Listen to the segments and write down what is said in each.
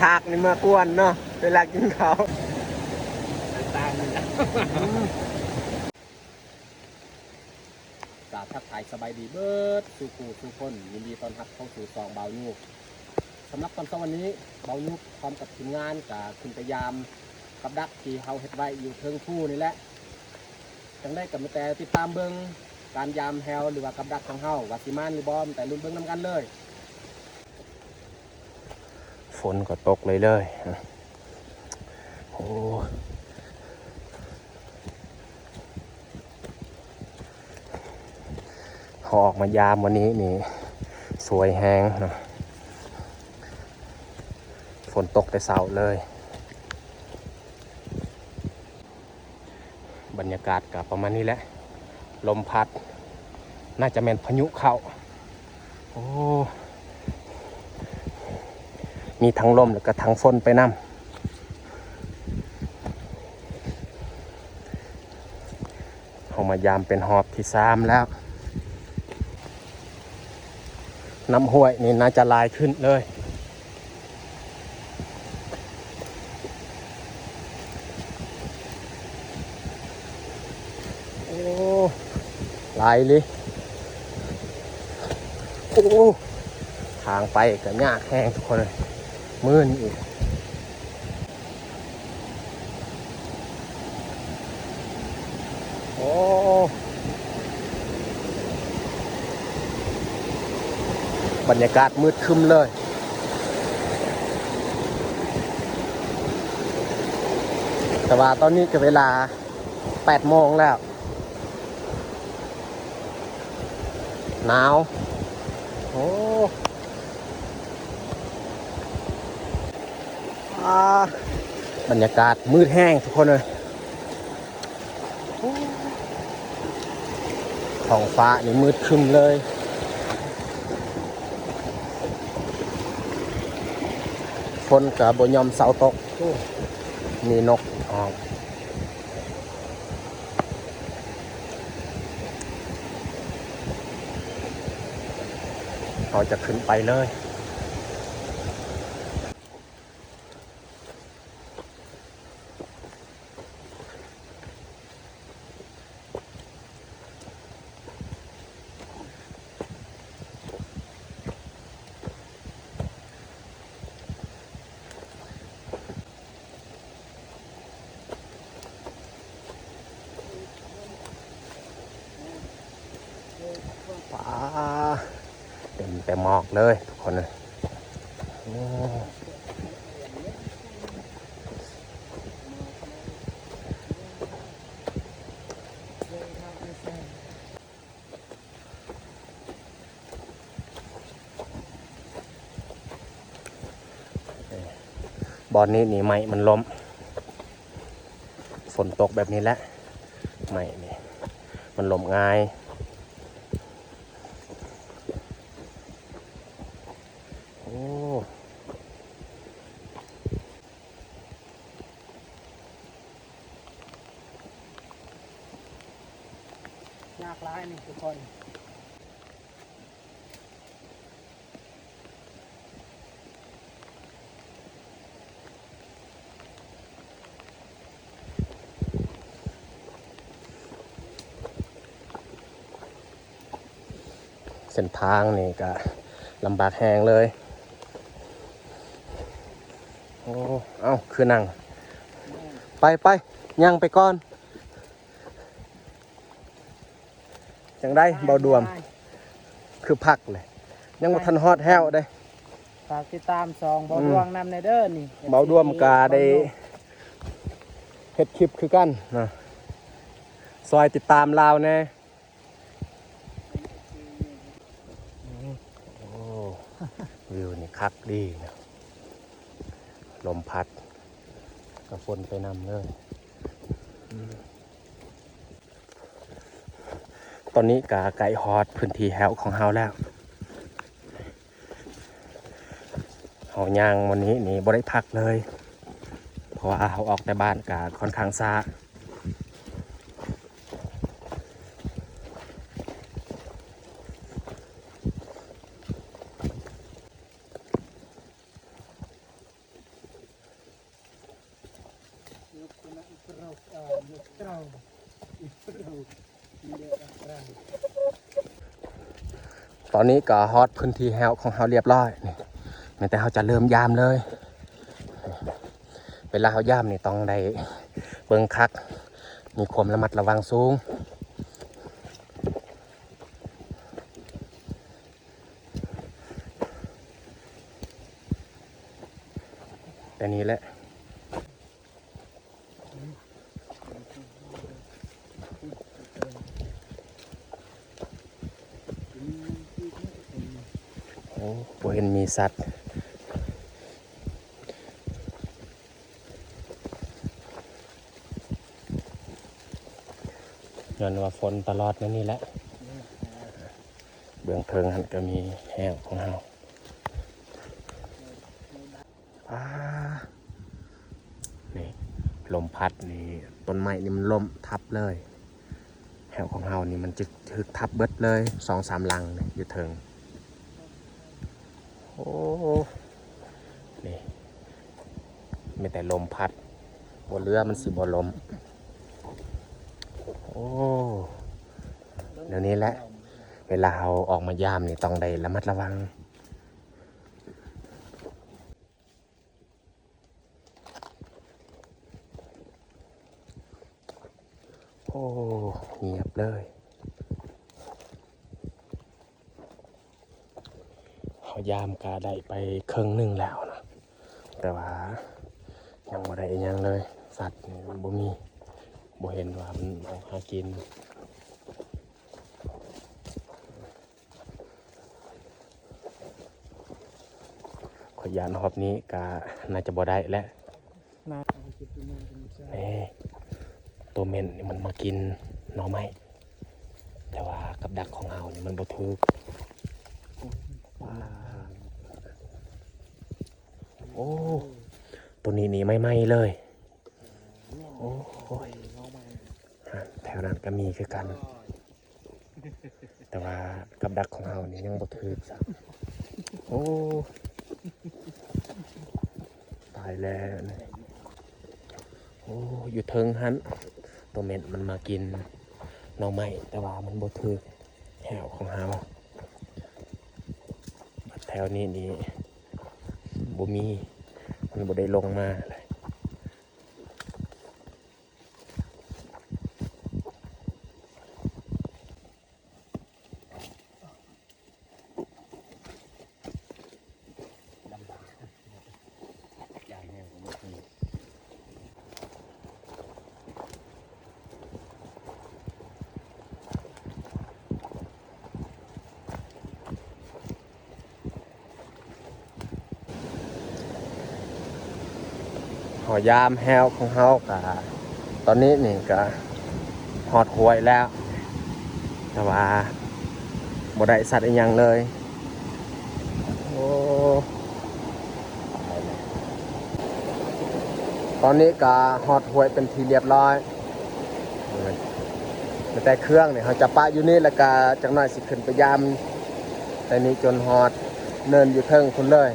ທາກນີ້ມາກວນເນາະ ເວລາກິນເຂົ້າ. ກາບທັກທາຍສະບາຍດີເບິດສູ່ຜູ້ສູ່ຄົນ, ຍິນດີຕ້ອນຮັບເຂົ້າສູ່ຊ່ອງບ່າວຍູ. ສຳລັບຕອນເຊົ້າວັນນີ້ ບ່າວຍູພ້ອມກັບທີມງານກະຂຶ້ນໄປຢາມກັບດັກທີ່ເຮົາເຮັດໄວ້ຢູ່ເທິງພູນີ້ແຫຼະ. ຈັ່ງໃດກໍມີແຕ່ຕິດຕາມເບິ່ງການຢາມແຮວ ຫຼືວ່າກັບດັກຂອງເຮົາວ່າຊິມານຫຼືບໍ່, ມີແຕ່ລຸ້ນເບິ່ງນຳກັນເລີຍ. ຝົນກໍຕົກເລື້ອຍໆ. ໂອ້ ເຮົາອອກມາຢາມວັນນີ້ນີ້ ສວຍແຮງເນາະ, ຝົນຕົກແຕ່ເຊົ້າເລີຍ. ບັນຍາກາດກໍປະມານນີ້ແຫຼະ, ລົມພັດ ໜ້າຈະແມ່ນພາຍຸເຂົ້າ. ໂອ້ ມີທັງລົມ ແລ້ວກໍທັງຝົນໄປນຳ. ເຮົາມາຢາມເປັນຮອບທີສາມແລ້ວ. ນ້ຳຫ້ວຍນີ້ໜ້າຈະຫຼາຍຂຶ້ນເລີຍ. ໂອ້ ຫຼາຍອີ່ຫຼີ. ໂອ້ ທາງໄປກໍຍາກແຮງທຸກຄົນເອີຍ, ມື່ນອີກ. ໂອ້ ບັນຍາກາດມືດຄຶ້ມເລີຍ, ແຕ່ວ່າຕອນນີ້ກໍເວລາແປດໂມງແລ້ວ. ໜາວ. ໂອ້ ອາ ບັນຍາກາດມືດແຮງທຸກຄົນເອີຍ. ໂອ້ ທ້ອງຟ້ານີ້ມືດຄຶ້ມເລີຍ, ຝົນກໍບໍ່ຍອມເຊົາຕົກ. ໂອ້ ມີນົກຮ້ອງ. ເຮົາຈະຂຶ້ນໄປເລີຍ. ປາ ເຕັມແຕ່ໝອກເລີຍທຸກຄົນເອີຍ. ໂອ້ ບ່ອນນີ້ນີ້ໄມ້ມັນລົ້ມ, ຝົນຕົກແບບນີ້ແຫຼະ ໄມ້ນີ້ມັນລົ້ມງ່າຍ. ໂອ້ ຍາກຫຼາຍນີ້ທຸກຄົນ. ເສັ້ນທາງນີ້ກະລຳບາກແຮງເລີຍ. ໂອ້ ເອົ້າ ຄືນັ່ງ ໄປ ໄປ ຍ່າງໄປກ່ອນ. ຈັ່ງໃດ ເບົາດວມ? ຄືພັກເລີຍ, ຍັງບໍ່ທັນຮອດແຮ້ວເດ້. ຝາກຕິດຕາມຊ່ອງເບົາດວງນຳແດ່ເດີນີ້. ເບົາດວມກະໄດ້ເຮັດຄລິບຄືກັນເນາະ, ຊ່ອຍຕິດຕາມລາວແດ່. ໂອ້ ວິວນີ້ຄັກດີເນາະ, ລົມພັດກະຝົນໄປນຳເລີຍ. ຕອນນີ້ກະໃກ້ຮອດພື້ນທີ່ແຮ້ວຂອງເຮົາແລ້ວ. ເຮົາຍ່າງມື້ນີ້ນີ້ບໍ່ໄດ້ພັກເລີຍ, ເພາະວ່າເຮົາອອກແຕ່ບ້ານກະຄ່ອນຂ້າງຊ້າ. ຕອນນີ້ກໍຮອດພື້ນທີ່ແຫ້ວຂອງເຮົາລຽບລ້ອຍນີ້ ແມ່ນແຕ່ເຮົາຈະເລີ່ມຢາມເລີຍ. ເວລາເຮົາຢາມນີ້ຕ້ອງໄດ້ເບິ່ງຄັກ ມີຄວາມລະມັດລະວັງສູງ. ແຕ່ນີ້ແຫຼະ ໂອ້ ບໍ່ເຫັນມີສັດ. ຍ້ອນວ່າຝົນຕະຫຼອດແນວນີ້ແຫຼະ. ເບື້ອງເທິງຫັ້ນກໍມີແຫ້ວຂອງເຮົາ. ອາ ນີ້ ລົມພັດນີ້ ຕົ້ນໄມ້ນີ້ມັນລົ້ມທັບເລີຍ. ແຫ້ວຂອງເຮົານີ້ມັນຈະຖືກທັບເບິດເລີຍ ສອງສາມຫຼັງນີ້ຢູ່ເທິງ. ໂອ້ ນີ້ ມີແຕ່ລົມພັດ ບໍ່ເຫຼືອມັນຊິບໍ່ລົ້ມ. ໂອ້ ແນວນີ້ແຫຼະ ເວລາເຮົາອອກມາຢາມນີ້ຕ້ອງໄດ້ລະມັດລະວັງ. ໂອ້ ງຽບເລີຍ. ເຮົາຢາມກະໄດ້ໄປເຄິ່ງໜຶ່ງແລ້ວນະ ແຕ່ວ່າຍັງບໍ່ໄດ້ອີ່ຫຍັງເລີຍ. ສັດນີ້ມັນບໍ່ມີ ບໍ່ເຫັນວ່າມັນອອກຫາກິນ. ຂ້ອຍຢ້ານຮອບນີ້ກະໜ້າຈະບໍ່ໄດ້ແຫຼະ. ເອີ ໂຕເມັນນີ້ມັນມາກິນໜໍ່ໄມ້ ແຕ່ວ່າກັບດັກຂອງເຮົານີ້ມັນບໍ່ຖືກ. ໂອ້ ໂຕນີ້ນີ້ໃໝ່ໆເລີຍ. ໂອ້ຍ ແຖວນັ້ນກໍມີຄືກັນ ແຕ່ວ່າກັບດັກຂອງເຮົານີ້ຍັງບໍ່ຖືກຊ້ຳ. ໂອ້ ຕາຍແລ້ວ. ໂອ້ ຢູ່ເທິງຫັ້ນ ໂຕເມັດມັນມາກິນໜໍ່ໄມ້ ແຕ່ວ່າມັນບໍ່ຖືກແຫ້ວຂອງເຮົາ. ແຖວນີ້ນີ້ບໍ່ມີ ມັນບໍ່ໄດ້ລົງມາເລີຍ. ເຮົາຢາມແຫ້ວຂອງເຮົາກະ ຕອນນີ້ນີ້ກະຮອດຫ້ວຍແລ້ວ ແຕ່ວ່າບໍ່ໄດ້ສັດອີ່ຫຍັງເລີຍ. ໂອ້ ຕາຍແລ້ວ. ຕອນນີ້ກະຮອດຫ້ວຍເປັນທີ່ລຽບລ້ອຍ. ແຕ່ເຄື່ອງນີ້ເຮົາຈະປະຢູ່ນີ້ ແລ້ວກະຈັກໜ້ອຍຊິຂຶ້ນໄປຢາມແຕ່ນີ້ຈົນຮອດເນີນຢູ່ເທິງພຸ້ນເລີຍ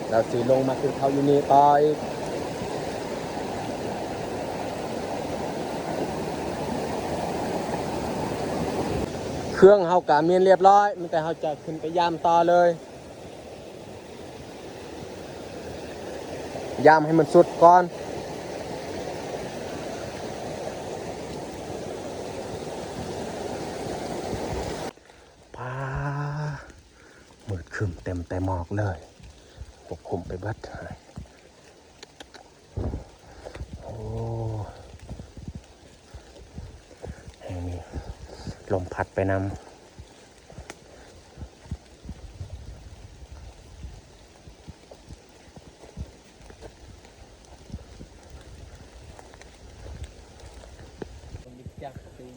ແລ້ວຊິລົງມາກິນເຂົ້າຢູ່ນີ້ຕໍ່ອີກ. ເຄື່ອງເຮົາກະມີລຽບລ້ອຍ ມີແຕ່ເຮົາຈະຂຶ້ນໄປຢາມຕໍ່ເລີຍ. ຢາມໃຫ້ມັນສຸດກ່ອນ. ປາ ມືດຄຶ້ມເຕັມແຕ່ໝອກເລີຍ ປົກຄຸມໄປເບິດ. ໂອ້ ແຮ່ງນີ້ລົມພັດໄປນຳ.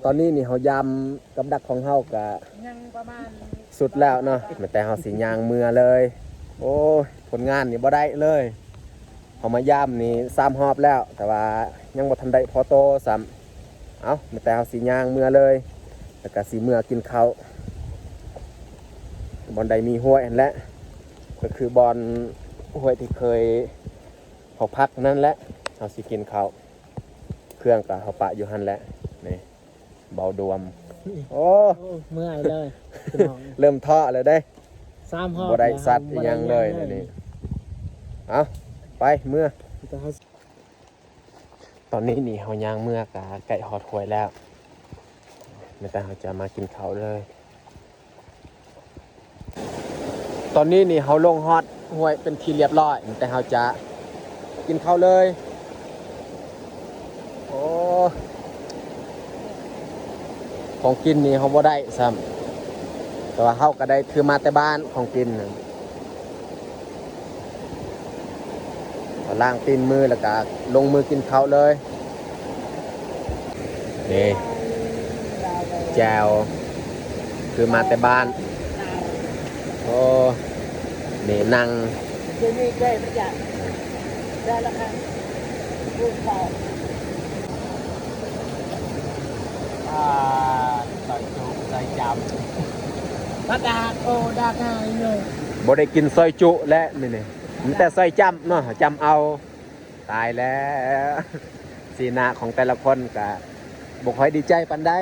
ຕອນນີ້ນີ້ເຮົາຢາມກັບດັກຂອງເຮົາກະ ຍັງປະມານ ສຸດແລ້ວເນາະ ແມ່ນແຕ່ເຮົາຊິຍ່າງເມືອເລີຍ. ໂອ້ຍ ຜົນງານນີ້ບໍ່ໄດ້ເລີຍ. ເຮົາມາຢາມນີ້ສາມຮອບແລ້ວ ແຕ່ວ່າຍັງບໍ່ທັນໄດ້ພໍໂຕຊ້ຳ. ເອົ້າ ແມ່ນແຕ່ເຮົາຊິຍ່າງເມືອເລີຍ ແລ້ວກະຊິເມືອກິນເຂົ້າບ່ອນໃດມີຫ້ວຍຫັ້ນແຫຼະ ກໍຄືບ່ອນຫ້ວຍທີ່ເຄີຍເຮົາພັກນັ້ນແຫຼະ ເຮົາຊິກິນເຂົ້າ. ເຄື່ອງກໍເຮົາປະຢູ່ຫັ້ນແຫຼະ. ນີ້ ເບົາດວມ. ໂອ້ ໂອ້ ເມື່ອຍເລີຍພີ່ນ້ອງ ເລີ່ມທໍ້ແລ້ວເດ້. ສາມຮອບ ບໍ່ໄດ້ສັດອີ່ຫຍັງເລີຍ ບໍ່ໄດ້ຫຍັງເລີຍ ນີ້. ເອົາ ໄປເມືອ. ແຕ່ເຮົາ ຕອນນີ້ນີ້ເຮົາຍ່າງເມືອກະໃກ້ຮອດຫ້ວຍແລ້ວ ແມ່ນແຕ່ເຮົາຈະມາກິນເຂົ້າເລີຍ. ຕອນນີ້ນີ້ເຮົາລົງຮອດຫ້ວຍເປັນທີ່ລຽບຮ້ອຍ ແຕ່ເຮົາຈະກິນເຂົ້າເລີຍ. ໂອ້ ຂອງກິນນີ້ເຮົາບໍ່ໄດ້ຊ້ຳ ແຕ່ວ່າເຮົາກໍໄດ້ຖືມາແຕ່ບ້ານຂອງກິນ. ລ້າງຕີນມື ແລ້ວກະລົງມືກິນເຂົ້າເລີຍ. ນີ້ ແຈ່ວ ຄືມາແຕ່ບ້ານ. ໂອ້ ນີ້ນັ່ງ ອ່າ ຊອຍຈຸ ຊອຍຈຳ ມາດາກ ໂອ້ ດາກງ່າຍເລີຍ. ບໍ່ໄດ້ກິນຊອຍຈຸແລ້ວມື້ນີ້ ມີແຕ່ຊອຍຈຳເນາະ ຈຳເອົາ. ຕາຍແລ້ວ ສີໜ້າຂອງແຕ່ລະຄົນກະບໍ່ຄ່ອຍດີໃຈປານໃດ.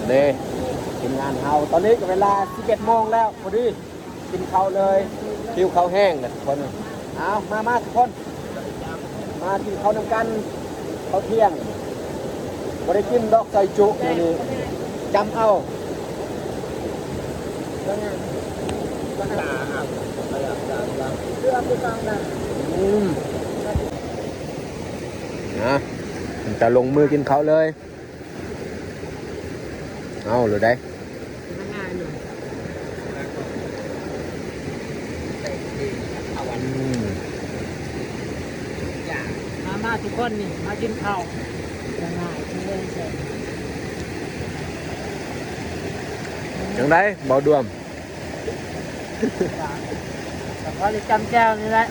ເດ້ ທີມງານເຮົາ ຕອນນີ້ກໍເວລາສິບເອັດໂມງແລ້ວພໍດີ ກິນເຂົ້າເລີຍ. ຫິວເຂົ້າແຮງແຫຼະທຸກຄົນ. ເອົາ ມາ ມາທຸກຄົນ ມາກິນເຂົ້ານຳກັນ ເຂົ້າທ່ຽງ. ບໍ່ໄດ້ກິນດອກຊອຍຈຸມື້ນີ້ ຈຳເອົາ. ອືມ ນະ ຈະລົງມືກິນເຂົ້າເລີຍ. ເອົາ ຫຼືໃດ? ອືມ ມາ ມາທຸກຄົນນີ້ ມາກິນເຂົ້າ. ຈັ່ງໃດ ເບົາດວມ? ກໍພໍໄດ້ຈຳແຈ່ວນີ້ແຫຼະ.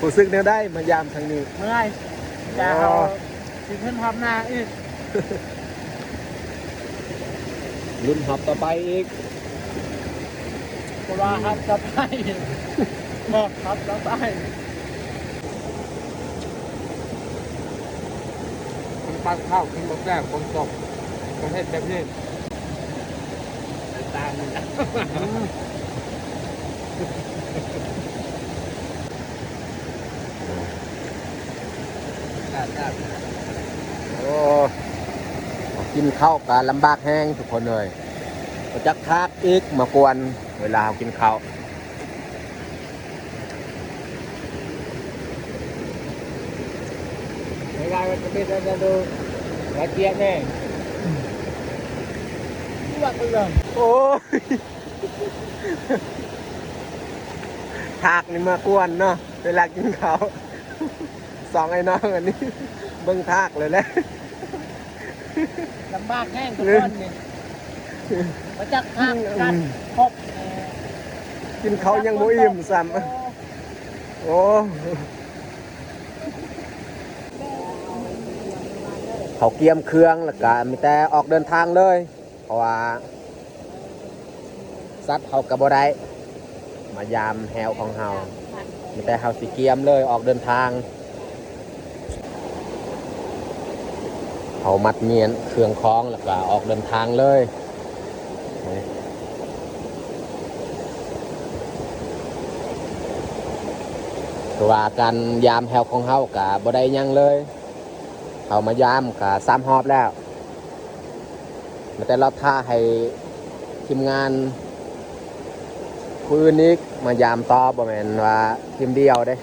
ຮູ້ສຶກແນວໃດມາຢາມຄັ້ງນີ້? ເມື່ອຍ ແຕ່ເຮົາ ໂອ້ ຊິຂຶ້ນຮອບໜ້າອີກ. ລຸ້ນຮອບຕໍ່ໄປອີກ ເພາະວ່າຮອບຕໍ່ໄປ ຮອບ ຮອບຕໍ່ໄປ. ມັນປັ້ນເຂົ້າກິນບໍ່ແຊບ ຝົນຕົກ ກໍເຮັດແບບນີ້. ຕາມນີ້ນະ ອືມ. ໂອ້ ກິນເຂົ້າກະລຳບາກແຮງທຸກຄົນເອີຍ. ບໍ່ຈັກທາກອີກມາກວນເວລາເຮົາກິນເຂົ້າ. ເວລາມັນຈະເປັນແບບນັ້ນດູ ລະອຽດແນ່. ໂອ້ຍ ທາກນີ້ມາກວນເນາະ ເວລາກິນເຂົ້າ. ສອງໄອ້ນ້ອງອັນນີ້ເບິ່ງທາກເລີຍແຫຼະ. ລຳບາກແຮງທຸກຄົນນີ້ ມາຈັກທາກກັດຄົບ ກິນເຂົ້າຍັງບໍ່ອີ່ມຊ້ຳ. ໂອ້ ເຂົາກຽມເຄື່ອງ ແລ້ວກະມີແຕ່ອອກເດີນທາງເລີຍ. ເພາະວ່າສັດເຮົາກໍບໍ່ໄດ້ມາຢາມແຮ້ວຂອງເຮົາ ມີແຕ່ເຮົາຊິກຽມເລີຍອອກເດີນທາງ. ເຮົາມັດມ້ຽນເຄື່ອງຂອງ ແລ້ວກໍອອກເດີນທາງເລີຍ. ຄືວ່າການຢາມແຮ້ວຂອງເຮົາກໍບໍ່ໄດ້ຫຍັງເລີຍ. ເຮົາມາຢາມກໍສາມຮອບແລ້ວ. ແຕ່ລະຖ້າໃຫ້ທີມງານຜູ້ອື່ນອີກມາຢາມຕໍ່ ບໍ່ແມ່ນວ່າທີມດຽວເດ້.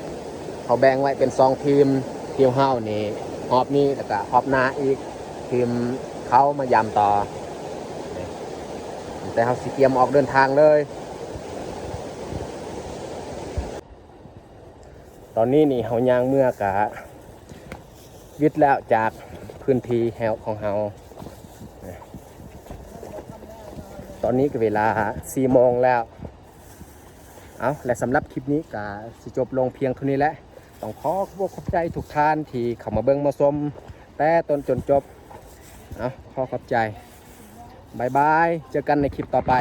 ເຂົາແບ່ງໄວ້ເປັນສອງທີມ. ທີມເຮົານີ້ຮອບນີ້ ແລ້ວກະຮອບໜ້າອີກ ທີມເຂົາມາຢາມຕໍ່. ແຕ່ເຮົາຊິກຽມອອກເດີນທາງເລີຍ. ຕອນນີ້ນີ້ເຮົາຍ່າງເມືອກະ ວິດແລ້ວຈາກພື້ນທີ່ແຮ້ວຂອງເຮົາ. ຕອນນີ້ກໍເວລາສີ່ໂມງແລ້ວ. ເອົາ ແລະ ສຳລັບຄລິບນີ້ກໍຊິຈົບລົງພຽງເທົ່ານີ້ແຫຼະ. ຕ້ອງຂໍຂອບອົກຂອບໃຈທຸກທ່ານທີ່ເຂົ້າມາເບິ່ງມາຊົມແຕ່ຕົ້ນຈົນຈົບ. ເອົາ ຂໍຂອບໃຈ. ບາຍບາຍ. ເຈີກັນໃນຄລິບຕໍ່ໄປ.